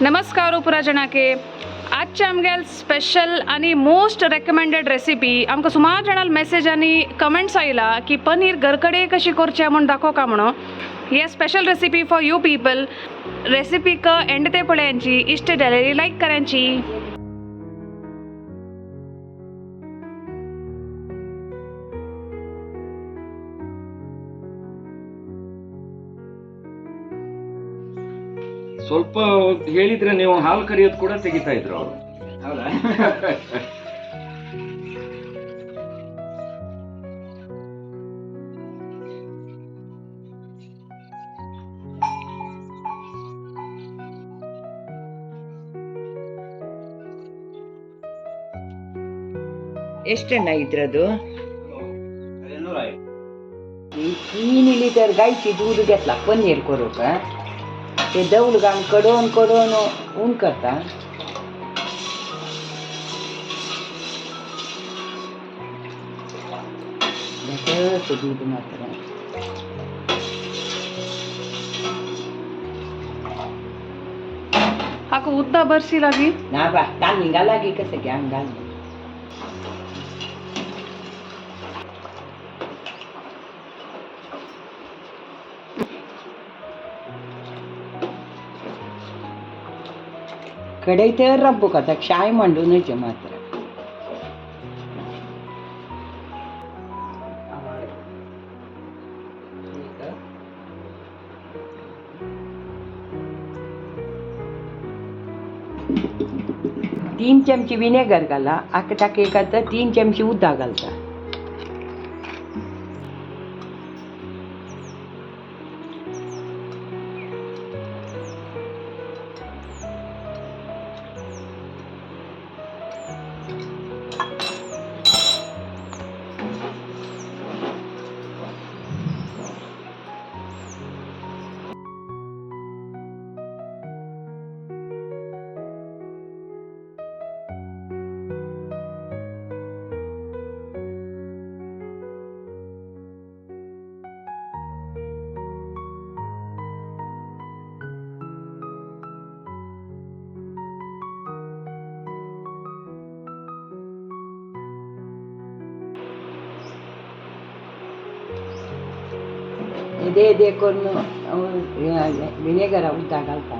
नमस्कार उपरा जणाके आजचे आमगेल स्पेशल आणि मोस्ट रेकमेंडेड रेसिपी आमकां सुमार जाणां मेसेज आनी कमेंट्स आयला की पनीर घरकडे कशी करचें म्हूण दाखोव का म्हणून. हे special recipe for you people. रेसिपीक and ते पळयांची इश्ट जाल्यार लायक करायची. ಸ್ವಲ್ಪ ಹೇಳಿದ್ರೆ ನೀವು ಹಾಲು ಕರಿಯೋದು ಕೂಡ ತೆಗಿತಾ ಇದ್ರು ಅವರು. ಹೌದಾ? ಎಷ್ಟಣ್ಣ ಇದ್ರದ್ದು? तीन लिटर गायची दूध घेतला पनीर करूक. ते दौल घालून कडोवन कडोवन ऊन करता. घटच दूध मात्र. हाका उद्दा बरसी लागी ना बा तांदूळ घाला की कसं की आंग घाल. कढई तर रब्बू का शाय मांडूनच मात्र. तीन चमचे विनेगर घाला, आख टाके घालता, 3 चमचे उदक घालता. दे दे करून विनेगरा उदक घालता.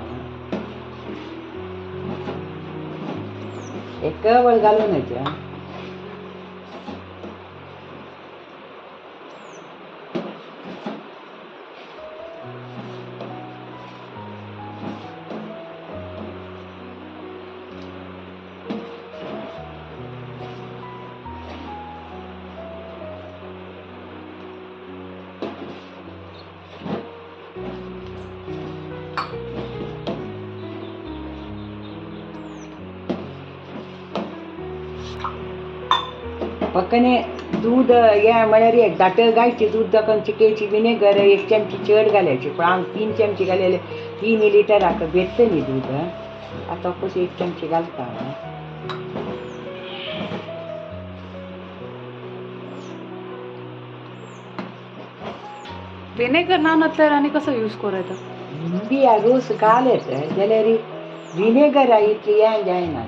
एक कवळ घालूनच. पक्कने दूध या म्हळ्यार एक दाट गायचे दूध दाखोवन चिकेची विनेगर 1 चमची चड घालायची, पण हांव 3 चमचे घालेले 3 लिटराक बेत्त न्ही दूध. आतां कशें 1 चमची घालता हांव. विनेगर ना नसल्यार आनी कसो यूज करूं येता? बिया रोस घाल येता जाल्यार विनेगर इतली हें जायना.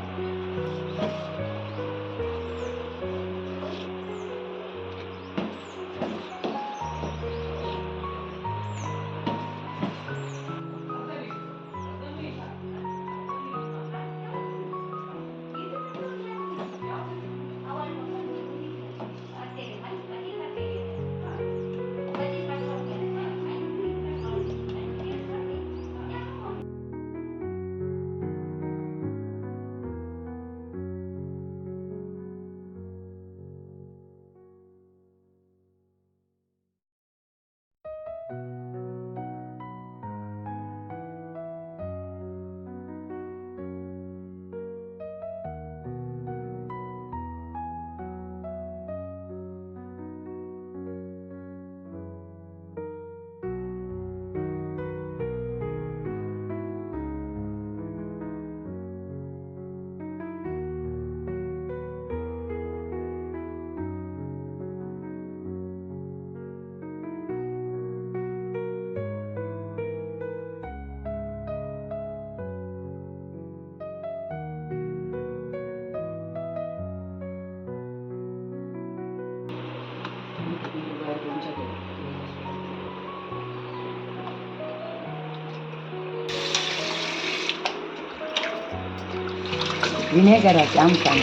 विनेगराचे आमटाण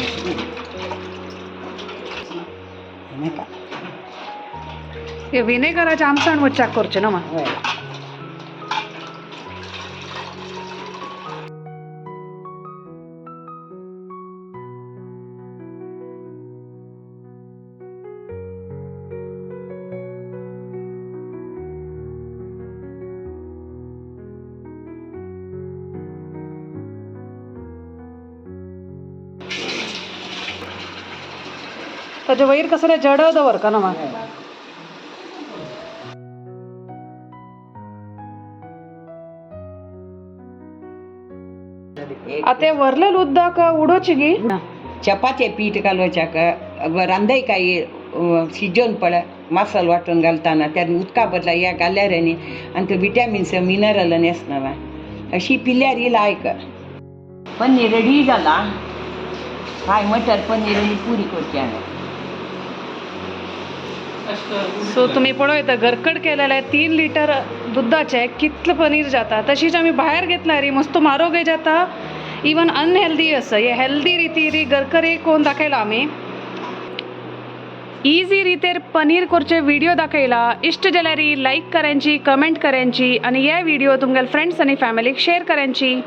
नाका. हे विनेगराचे आमसाण वच्चाक करचें ना मा. हय. ताजे वयर कसले जड दवर का ना मा. आतां वरलें उदक उडोवचें गी. चपाती पीठ कालवच्याक रांदय काय शिजोवन पळ मसालो वांटून घालताना त्यात उदका बदला या घाल्यार न्ही आनी तो विटॅमिन्स मिनरल आसना. अशी पिल्यार ही लायक. पनीर रेडी जाला. काय मटर पनीर आनी पुरी करची हांवें. सो तुम्ही पळयता घरकड केलेलं आहे 3 लिटर दुधाचे कितलं पनीर जाता. तशीच आमी भायर घेतला री मस्त म्हारोग जाता, इवन अनहेल्दी आसा. हे हेल्दी रिती री घरकरी कोण दाखयला आमी इझी रितेर पनीर करचे व्हिडिओ दाखयला. इष्ट जाल्यार लाईक करायची, कमेंट करायची आणि या व्हिडिओ तुमगे फ्रेंड्स आणि फॅमिलीक शेअर करायची.